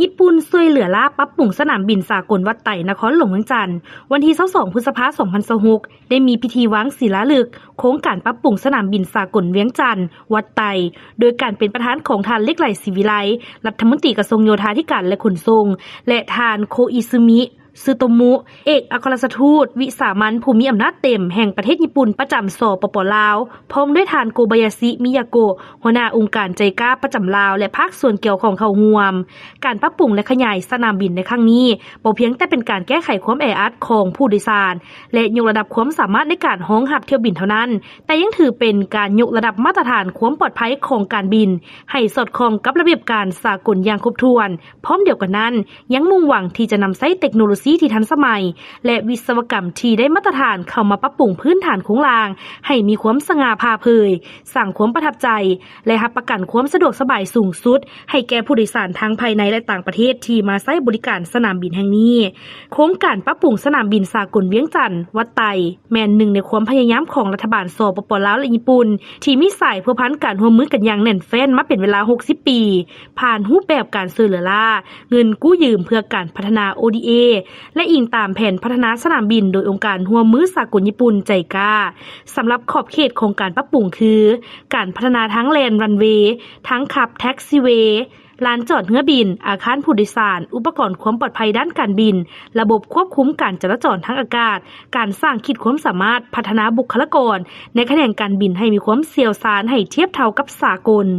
ຍີ່ປຸ່ນຊ່ວຍເຫຼືອລ້າປັບປຸງສະໜາມບິນສາກົນວັດໄຕ ນະຄອນຫຼວງວຽງຈັນ. ວັນທີຊາວສອງ ພຶດສະພາ ສອງພັນຊາວຫົກ ໄດ້ມີພິທີວາງສີລາລຶກໂຄງການປັບປຸງສະໜາມບິນສາກົນວຽງຈັນວັດໄຕ ໂດຍການເປັນປະທານຂອງທ່ານ ເລັກໄຫຼ ສີວິໄລ ລັດຖະມົນຕີກະຊວງໂຍທາທິການ ແລະ ຂົນສົ່ງ ແລະ ທ່ານ ໂຄອິຊຶມິ ຊຶໂຕມຸ ເອກອັກຄະລັດຖະທູດວິສາມັນຜູ້ມີອຳນາດເຕັມແຫ່ງປະເທດຍີ່ປຸ່ນປະຈຳ ສປປ ລາວ ພ້ອມດ້ວຍທ່ານ ໂກບາຍາຊິ ມິຍາໂກະ ຫົວໜ້າອົງການໄຈກາປະຈຳລາວ ແລະ ພາກສ່ວນກ່ຽວຂ້ອງເຂົ້າຮ່ວມ. ການປັບປຸງ ແລະ ຂະຫຍາຍສະໜາມບິນໃນຄັ້ງນີ້ ບໍ່ພຽງແຕ່ເປັນການແກ້ໄຂຄວາມແອອັດຂອງຜູ້ໂດຍສານ ແລະ ຍົກລະດັບຄວາມສາມາດໃນການຮອງຮັບຖ້ຽວບິນເທົ່ານັ້ນ, ແຕ່ຍັງຖືເປັນການຍົກລະດັບມາດຕະຖານຄວາມປອດໄພຂອງການບິນ ໃຫ້ສອດຄ່ອງກັບລະບຽບການສາກົນຢ່າງຄົບຖ້ວນ. ພ້ອມດຽວກັນນັ້ນ, ຍັງມຸ່ງຫວັງທີ່ຈະນຳໃຊ້ເຕັກໂນໂລຊີທີ່ທັນສະໄໝ ແລະ ວິສະວະກຳທີ່ໄດ້ມາດຕະຖານເຂົ້າມາປັບປຸງພື້ນຖານໂຄງລ່າງໃຫ້ມີຄວາມສະຫງ່າຜ່າເຜີຍ, ສ້າງຄວາມປະທັບໃຈ ແລະ ຮັບປະກັນຄວາມສະດວກສະບາຍສູງສຸດໃຫ້ແກ່ຜູ້ໂດຍສານທັງພາຍໃນ ແລະ ຕ່າງປະເທດທີ່ມາໃຊ້ບໍລິການສະໜາມບິນແຫ່ງນີ້. ໂຄງການປັບປຸງສະໜາມບິນສາກົນວຽງຈັນວັດໄຕ ແມ່ນໜຶ່ງໃນຄວາມພະຍາຍາມຂອງລັດຖະບານ ສປປ ລາວ ແລະ ຍີ່ປຸ່ນ ທີ່ມີສາຍພົວພັນການຮ່ວມມືກັນຢ່າງແໜ້ນແຟ້ນມາເປັນເວລາຫົກສິບປີ ຜ່ານຮູບແບບການຊ່ວຍເຫຼືອລ້າ, ເງິນກູ້ຢືມເພື່ອການພັດທະນາ ໂອ ດີ ເອ ແລະ ອີງຕາມແຜນພັດທະນາສະໜາມບິນໂດຍອົງການຮ່ວມມືສາກົນຍີ່ປຸ່ນ ໄຈກາ. ສຳລັບຂອບເຂດຂອງການປັບປຸງຄື ການພັດທະນາທາງແລ່ນ ຣັນເວ, ທາງຂັບ ແທັກຊີເວ, ລານຈອດເຮືອບິນ, ອາຄານຜູ້ໂດຍສານ, ອຸປະກອນຄວາມປອດໄພດ້ານການບິນ, ລະບົບຄວບຄຸມການຈະລາຈອນທາງອາກາດ, ການສ້າງຂີດຄວາມສາມາດ, ພັດທະນາບຸກຄະລາກອນໃນຂະແໜງການບິນໃຫ້ມີຄວາມຊ່ຽວຊານໃຫ້ທຽບເທົ່າກັບສາກົນ.